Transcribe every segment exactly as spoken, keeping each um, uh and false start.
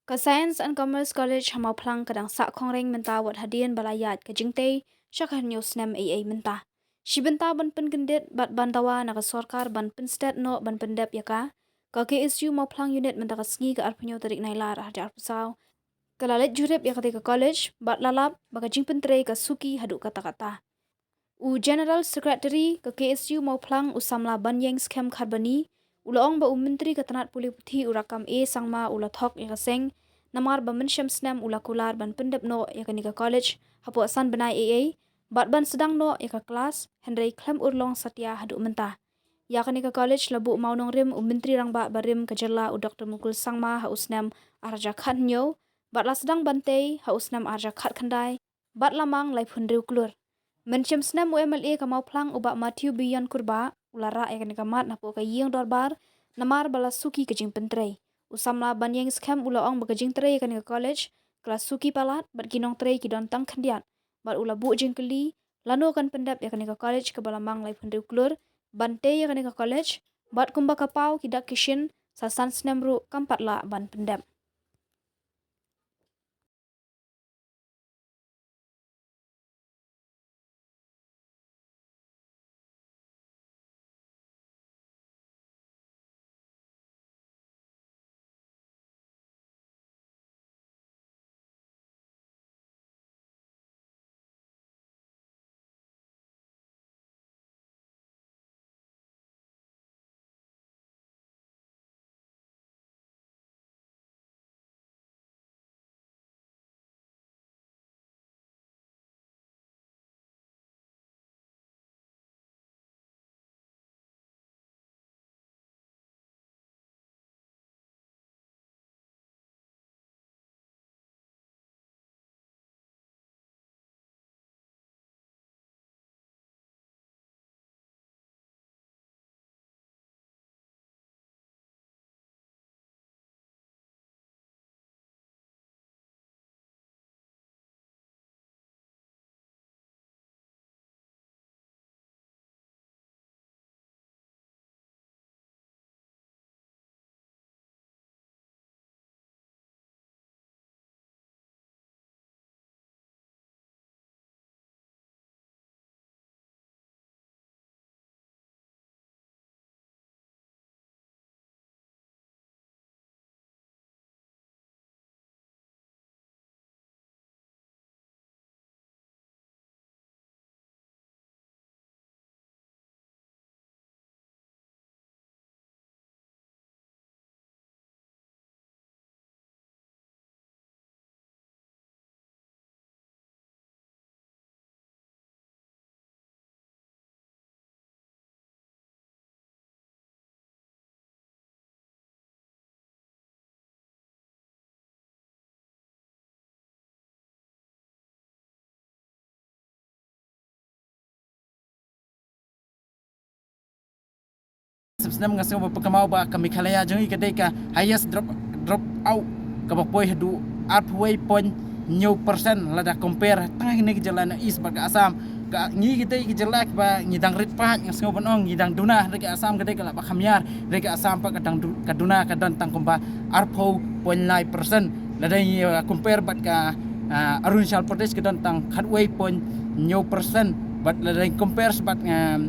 Ka Science and Commerce College ha Mawphlang ka dang sah khongrein mynta wat hadien ba la ïaid ka jingtei sha ka hynñiew snem ei ei mynta. Shi bynta ban pynkyndit bad ban dawa na ka sorkar ban pynstet noh ban pyndep ïa ka, ka K S U Mawphlang Unit mynta ka sngi ka arphew hynñiew tarik Nailar arhajar arphew saw ka la leit jurip ïa katei ka college bad la lap ba ka jingpyntrei ka suki haduh katta katta. U General Secretary ka K S U Mawphlang u samla Banïeng Skhem Kharbani u la ong ba u Myntri ka tnat pule puthi u Rakkam A Sangma u la thok ïa ka seng namar ba mynshem snem u la kular ban pyndep noh ïa kane ka college hapoh san bnai ei ei bad ban sdang noh ïa ka klas, hynrei khlem urlong satia haduh mynta. Ïa kane ka college la buh mawnongrim u Myntri Rangbah barim ka jylla u Doktor Mukul Sangma ha u snem arhajar khathynñiew bad la sdang ban tei ha u snem arhajar khatkhyndai bad la mang laiphew hynriew klur. Mynshem snem u M L A ka Mawphlang u Bah Matthew Bion Kurbah u la rah ïa kane ka mat napoh ka ïing dorbar namar ba la suki ka jingpyntrei. U samla Banïeng Skhem u la ong ba ka jingtrei ïa kane ka college ka la suki palat bad ki nongtrei ki don tang khyndiat bad u la buh jingkylli lano kan pyndep ïa kane ka college kaba la mang laiphew hynriew klur ban tei ïa kane ka college bad kumba ka paw ki dak ki shin sa san snem ruh kam pat lah ban pyndep. Snem nga sngew ba pynkamai ba ka Meghalaya jong ngi ka dei ka highest drop, drop out kaba poi haduh arphew wei point hynñiew percent lada compare tang ha kine ki jylla na East bad ka Assam. Ka ngi ki dei ki jylla kiba ngi dang rit paid, nga sngew ban ong ngi dang duna, hynrei ka Assam ka dei ka la ba kham ïar, hynrei ka Assam pat ka dang du-, ka duna ka don tang kumba arphew point lai percent. Lada ngi, uh, compare bad ka, uh, Arunachal Pradesh ka don tang khatwei point hynñiew percent. Bad lada ngi compare bad, um,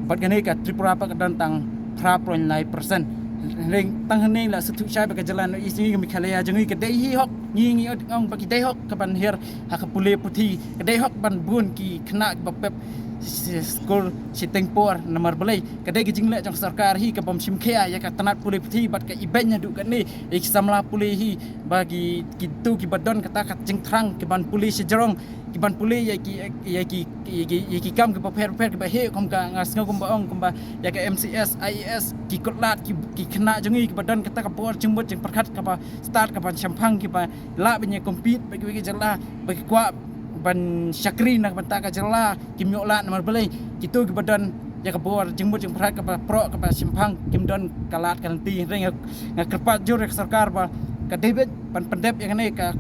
bad kane ka Tripura pat ka don tang phra point lai percent. Hynrei tang hangne la shu thuh shai bad ka jylla na East ngi ka Meghalaya jong ngi ka dei hi hok, ngi ngi ong ba ki dei hok kaban hiar ha ka pule puthi, ka dei hok ban bun ki khynnah kiba pep s-, skul shiteng por, namar balei ka dei ka jingleh jong ka sorkar hi kabym shim khia ïa ka tnat pule puthi bad ka ibeiñ haduh katne ïa ki samla pule hi ba ki, kito kiba don kata ka jingthrang kiban pule shajrong, kiban pule ïa ki, ïa ki, ïa ki, ïa ki kam kiba pher pher kiba heh, kum ka nga sngew kumba ong kumba ïa ka M C S, I A S, ki kut lad, ki, ki khynnah jong ngi kiba don kata ka bor jingmut jingpyrkhat kaba stad kaba shemphang kiba lah ban ïa compete bad kiwei ki jylla ba ki kwah ban shakri na ka bynta ka jylla, kim ïoh lad namar balei kito kiba don ïa ka bor jingmut jingpyrkhat kaba proh kaba shemphang kim don ka lad ka lynti. Hynrei nga, nga kyrpad jur ïa ka sorkar ba ka dei beit ban pyndep ïa kane ka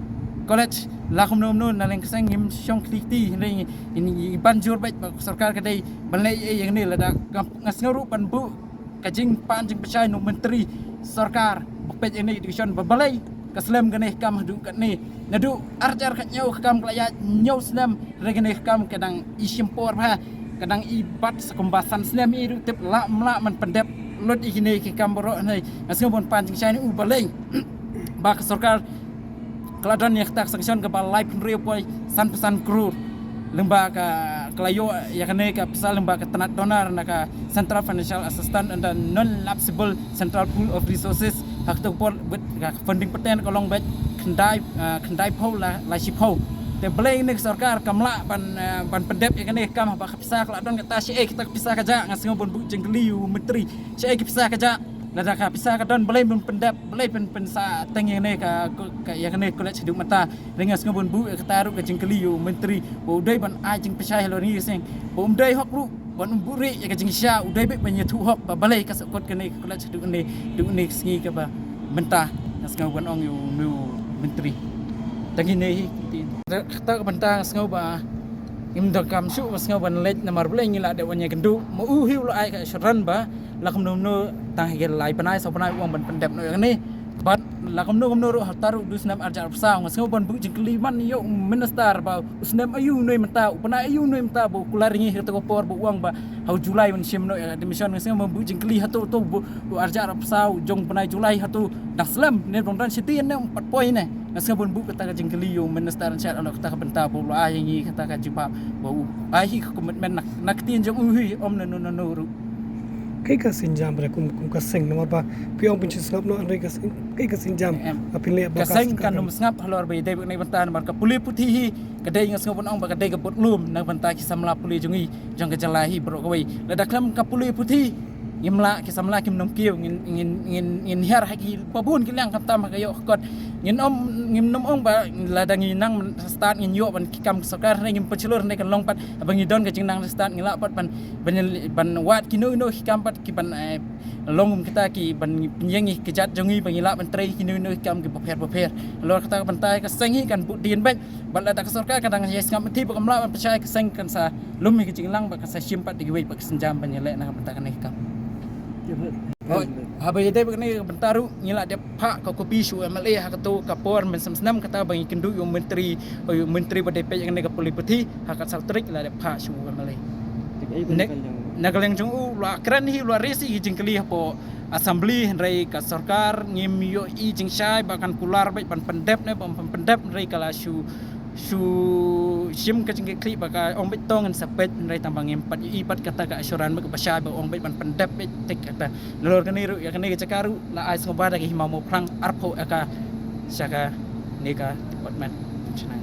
college, la kumno kumno na liang ka seng ngim shong kti kti, hynrei ngi, ngi, ngi ban jur beit ba ka sorkar ka dei ban leh ei ei ïa kane. Lada nga, nga sngew ruh ban buh ka jingpan jingpynshai na u myntri sorkar ba peit ïa kane education ba balei ka slem kane ka kam haduh katne. Naduh ar hajar khathynñiew ka kam ka la ïaid hynñiew snem, hynrei kane ka kam ka dang i shim por bha, ka dang i bat sa kumba san snem i ruh tip lah mlah man pyndep lut i kine ki kam baroh. Hynrei nga sngew ban pan jingshai na u balei ba ka sorkar ka la don ïa kata ka sanction kaba laiphew hynriew point san phew san klur lyngba ka, ka la ïoh ïa kane ka pisa lyngba ka tnat DoNER na ka Central Financial Assistance under Non-Lapsable Central Pool of Resources. Ha kato ka por bad ka funding patern ka long beit khyndai, ah, khyndaiphew la, laiphew. Te balei ne ka sorkar kam lah ban, ah, ban pyndep ïa kane ka kam haba ka pisa ka la don kata? Shaei kata ka pisa ka jah? Nga sngew ban buh jingkylli ïa u myntri, shaei ka pisa ka jah? Lada ka pisa ka don, balei ban pyndep, balei pyn, pynsa teng ïa kane ka, ka, ïa kane ka college haduh mynta? Hynrei nga sngew ban buh ïa kata ruh ka jingkylli ïa u myntri ba u dei ban ai jingpynshai halor kane ka seng, ba um dei hok ruh ban um buhrieh ïa ka jingshisha, u dei beit ban ïathuh hok ba balei ka sahkut kane ka college haduh kane, haduh kane ka sngi kaba mynta. Nga sngew ban ong ïa une u myntri. Tang kine hi ki ktien. Kata ka bynta nga sngew ba ngim donkam shuh ba sngew ban leit, namar balei ngi la dep wan ïakynduh, ma u hi u la ai ka assurance ba la kumno kumno tang ha ki lai bnai saw bnai u wan ban pyndep noh ïa kane. Bad la kumno kumno ruh ha kata ruh haduh snem ar hajar arphew saw. Nga sngew ban buh jingkylli man ïa u minister ba u snem aïu nui mynta, u bnai aïu nui mynta ba u kular ïa ngi ha kata ka por ba u ong ba ha u July un shim noh ïa ka admission. Nga sngew ban buh jingkylli hato to ba u ar hajar arphew saw jong u bnai July hato dang slem ne dang don shadien ne um pat poi ne. Nga sngew ban buh kata ka jingkylli ïa u minister, ngan shad halor kata ka bynta ba u la ai ïa ngi kata ka jubab ba u ai hi ka commitment na, na ka ktien jong u hi, ym nano nano ruh. Kaei ka sienjam ba kum, kum ka seng, namar ba phi ong phin shu sngap noh, hynrei ka seng, kaei ka sienjam? Em. Ba phin leh ba ka seng kan ym sngap halor ba ïadei bad kane ka bynta, namar ka pule puthi hi ka dei, nga sngew ban ong ba ka dei ka budlum na ka bynta ki samla pule jong ngi, jong ka jylla hi baroh kawei. Lada khlem ka pule puthi, ngim lah, ki samla kim nym kiew, ngin, ngin, ngin, ngin hiar ha kiba bun ki liang, khamtam ha ka ïoh ka kot. Ngin ym, ngim nym ong ba lada ngi nang stad ngin ïoh ban ki kam ka sorkar, hynrei ngim pynshlur, hynrei kan long pat ba ngi don ka jingnang stad, ngi lah pat ban, ban, ban wad kino kino ki kam pat ki ban, eh, long kum kita ki ban pynïeng ïa ki kjat jong ngi ba ngi lah ban trei kino kino ki kam kiba pher bapher. Halor kata ka bynta ka seng hi kan bud dien beit. Bad lada ka sorkar ka dang ïai sngap mynta ba kam lah ban pynshai, ka seng kan sa lum ïa ka jingïalang bad kan sa shim pat da kiwei pat ka sienjam ban ïaleh na ka bynta kane ka kam. Hooid, haba ïadei bad kane ka bynta ruh ngi la dep phah ka kopi sha u M L A ha kato ka por mynshem snem, kata ba ngi kynduh ïa u myntri, ïa u myntri ba dei peit ïa kane ka pule puthi, ha ka saw tarik la dep phah sha u M L A. Na ka liang jong u la kren hi, la raise ïa ki jingkylli hapoh Assembly, hynrei ka sorkar ngim ïohi jingshai ba kan kular beit ban pyndep ne bym pyndep, hynrei ka la shu, shu shim ka jingkitkhlieh ba ka ong beit to ngin sa peit, hynrei tang ba ngim pat ïohi pat kata ka assurance ba kaba shai ba ong beit ban pyndep beit tik kata. Nalor kane ruh, ïa kane ka jaka ruh la ai sngewbha da ka Hima Mawphrang arphew eka sha kane ka department. Shnang.